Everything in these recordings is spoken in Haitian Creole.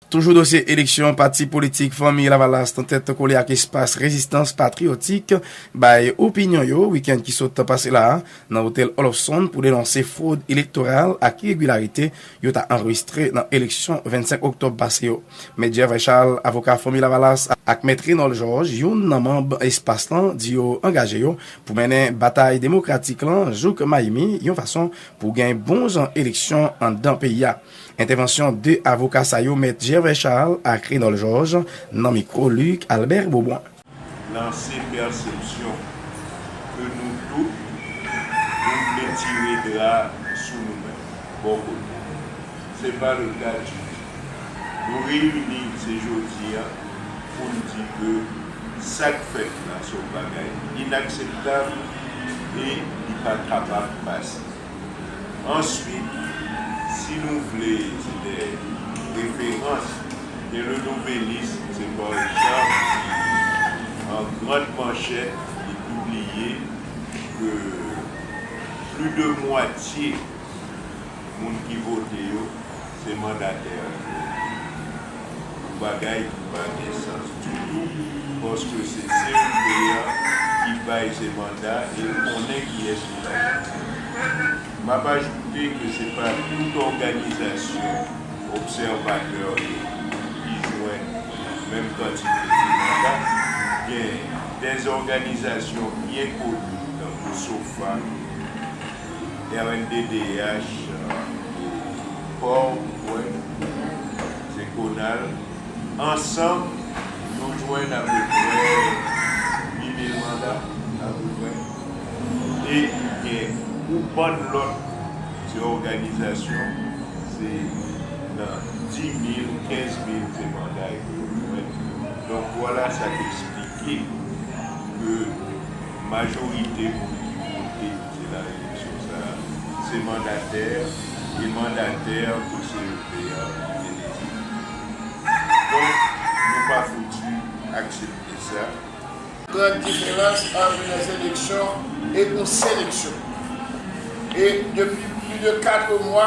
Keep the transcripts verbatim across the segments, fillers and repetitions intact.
Toujou dosye eleksyon, pati politik Fanmi Lavalas nan tèt kole ak Espas Rezistans Patriyotik bay opinyon yo wikenn ki sot pase la a nan otèl Oloffson pou denonse fwod elektoral ak iregilarite yo ta anrejistre nan eleksyon vennsenk oktòb pase yo. Mèt Gervais Charles, avoka Fanmi Lavalas, ak Mèt Renold Georges, youn nan manm Espas lan, di yo angaje yo pou mennen batay demokratik lan jouk mayimi, yon fason pou gen bon jan eleksyon anndan peyi a. Entèvansyon de avoka sa yo, Mèt Gervais Charles ak Renold Georges, nan mikwo Luc Albert Beaubrun. Lanse pèsepsyon ke nou tout, nou vle tire dra sou nou menm, bò kote. Se pa le ka ditou. Nou reyini se jodi a pou n di ke sa k fèt la se yon bagay inakseptab e li pa kapab pase. Answit, si nou vle, se de referans, gen Le Nouvelliste, se pa egzanp, an grand manchèt, li pibliye ke plis de mwatye moun ki vote yo, se mandatè yo. Yon bagay ki pa gen sans ditou, paske se C E P a ki bay se manda e l konnen kiyès ki bay. M ap ajoute ke se pa tout òganizasyon obsèvatè yo ki jwenn menm kantite de manda. Gen de òganizasyon byen koni, tankou sofa, R N D D H, e Pòw, mwen, se Konal. Ansanm, nou jwenn apeprè uit mil manda, apeprè. E gen yon bann lòt, se òganizasyon, se nan di mil, kenz mil, se manda yo jwenn. Donk, vwala sa k eksplike ke majorite moun ki vote se nan eleksyon sa a, se mandatè, e mandatè ke C E P a te elije. Donk, nou pa fouti aksepte sa. Gran diferans ant lèzeleksyon e yon seleksyon. E depi plis de kat mwa,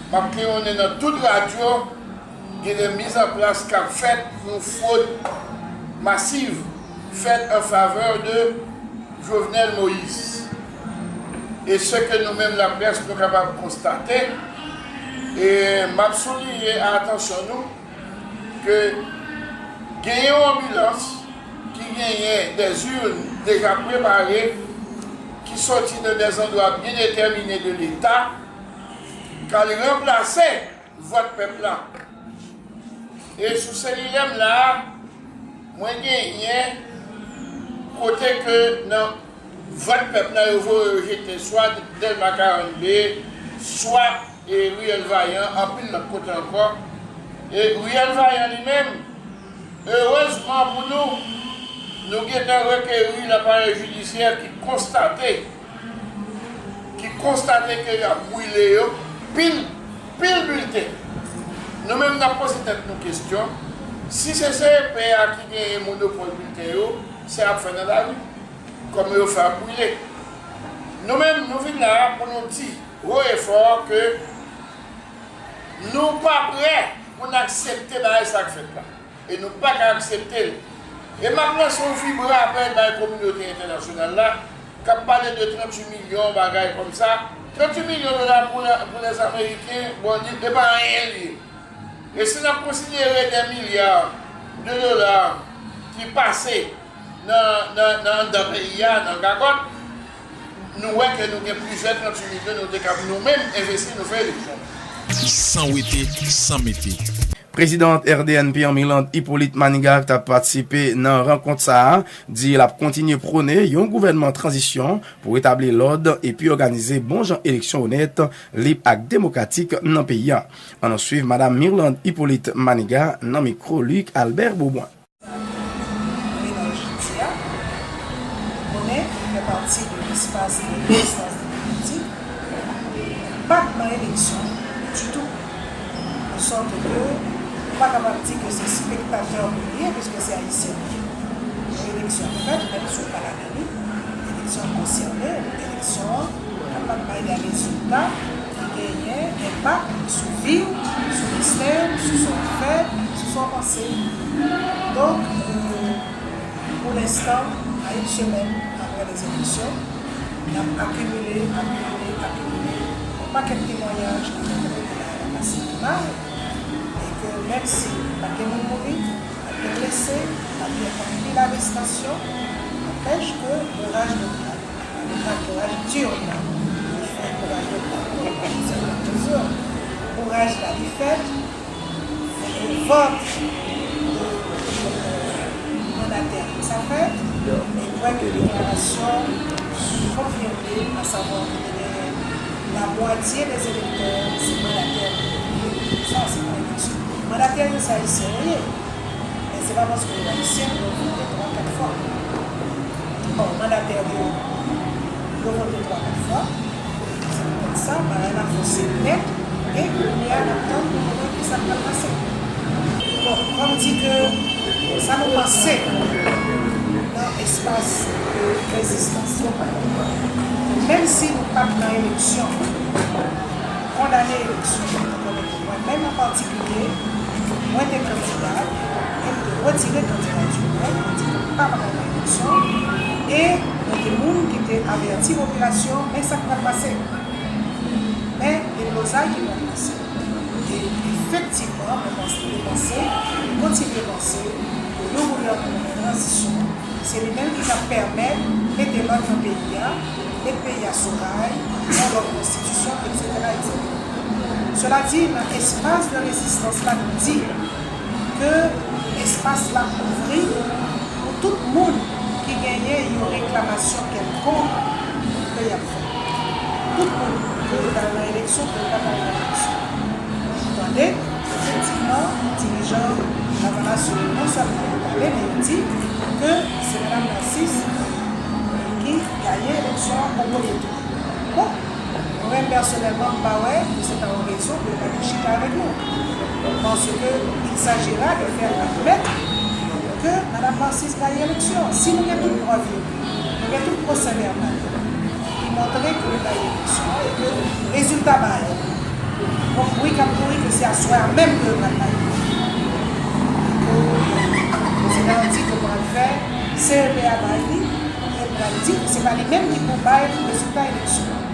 m ap klewonnen nan tout radyo, gen de mizanplas k ap fèt pou fwod masiv fèt an favè de Jovenel Moïse. E se ke nou menm laprès nou kapab konstate, e m ap souliye a atansyon nou ke genyen yon anbilans ki genyen de urn deja prepare, ki soti nan de zandwa byen detèmine de Leta, k al ranplase vòt pèp la. E sou selilè m la, mwen genyen kote ke nan vòt pèp la, yo voye yo jete swa Dèlma karannde, swa, e, Riyèl Vayan, anpil lòt kote ankò. E Riyèl Vayan li menm, erezman pou nou, nou gentan rekeri laparèy jidisyè ki konstate ki konstate ke y ap brile yo, pil, pil bilten. Nou menm, n ap poze tèt nou kesyon, si se C E P a ki genyen monopòl bilten yo, sa y ap fè nan lari, kòman yo fè ap brile? Nou menm, nou vin la a pou nou di wo e fò ke nou pa prè pou n aksepte bagay sa k fèt la. E nou pa ka aksepte l. E m ap lanse yon vibra apèl bay kominote entènasyonal la, k ap pale de tranntuit milyon, bagay kòmsa. Tranntuit milyon dola pou, pou lèzameriken, bon, li, e pa anyen l ye. E si n ap konsidere de milya de dola ki pase nan, nan, nan anndan peyi a, nan gagòt, nou wè ke nou gen plizyè tranntuit milyon nou te kab nou menm envesti, nou fè eleksyon. San wete, san mete. Prezidan R D N P an, Mirlande Hyppolite Manigat, k t ap patisipe nan rankont sa a, di l ap kontinye pwone yon gouvènman tranzisyon pou retabli lòd epi òganize bon jan eleksyon onèt, lib ak demokratik nan peyi a. Ann swiv Madam Mirlande Hyppolite Manigat nan mikwo Luc Albert Beaubrun. Reyinyon jodi a, konnen ki fè pati de espas de rezistans demokratik, pa t nan eleksyon ditou. De sòt ke nou pa kapab di ke se spektatè nou ye, piske se ayisyen nou ye. Yon eleksyon fèt, menm si w pa ladan li, eleksyon konsène w, eleksyon an kapab bay de rezilta ki genyen enpak sou vi w, sou desten w, sou sa w ap fè, Se, donk, euh, pou lenstan, a yon semèn apre lèzeleksyon, n ap akimile, akimile, akimile yon pakèt temwayaj ki montre ke bagay la pase pi mal, e ke menm si pa t gen moun mouri, pa t gen blese, pa t gen anpil arestasyon, anpèch ke bouraj de Kouraj di, li fè bouraj de Kouraj, bouraj la li fèt, vòt mandatè sa fèt, e kwè ke deklarasyon konfime, asavwa ke te genyen lamwatye de elektè se mandatè yo ye. Sa se pa eleksyon. Mandatè yo se ayisyen yo ye. Men se pa paske yo ayisyen pou yo vote twa, kat fwa. Bon, mandatè yo, yo vote twa, kat fwa. Se poutèt sa, bagay la fòse nèt, e kounye a, n ap tann pou nou wè kisa k pral pase. Bon, kòm di ke sa nou panse nan espas rezistans yo, menm si nou pa t nan eleksyon, kondane eleksyon, mwen menm an patikilye, mwen te kandida, e m te retire kandidati mwen, mwen di ke m pa pral nan eleksyon, e mwen gen moun ki te avèti popilasyon, men sa k pral pase. Men, deblozay ki pral pase. E efektivman, mwen panse, mwen panse, kontinye panse, ke yon gouvènman tranzisyon, se li menm ki ka pèmèt mete lòd nan peyi a, met peyi a sou ray, yon lòt konstitisyon, etsetera, etsetera. Sela di, nan espas de rezistans la, nou di ke espas la ouvri pou tout moun ki genyen yon reklamasyon kèlkonk ke y ap fè. Tout moun, ke yo t al nan eleksyon, ke yo pa t al nan eleksyon. Tande, efektivman, dirijan Lavalas yo non sèlman yo pale, men yo di ke se Madanm Narcisse ki gaye eleksyon an o premye tou. Bon, mwen menm pèsonèlman, m pa wè ke se ta yon rezon pou yo pa vin chita avèk nou. Paske il s'agira de faire admettre que Madanm Narcisse gaye eleksyon. Si nou gen tout prèv yo, nou gen tout pwosè vèbal yo ki montre ke yo gaye eleksyon an e ke rezilta bay. Bon, bri k ap kouri ke se aswè a menm ke yo pral bay. Ke prezidan an di ke pral fè C E P a bay li, e pral di ke se pa li menm ki pou bay rezilta eleksyon an.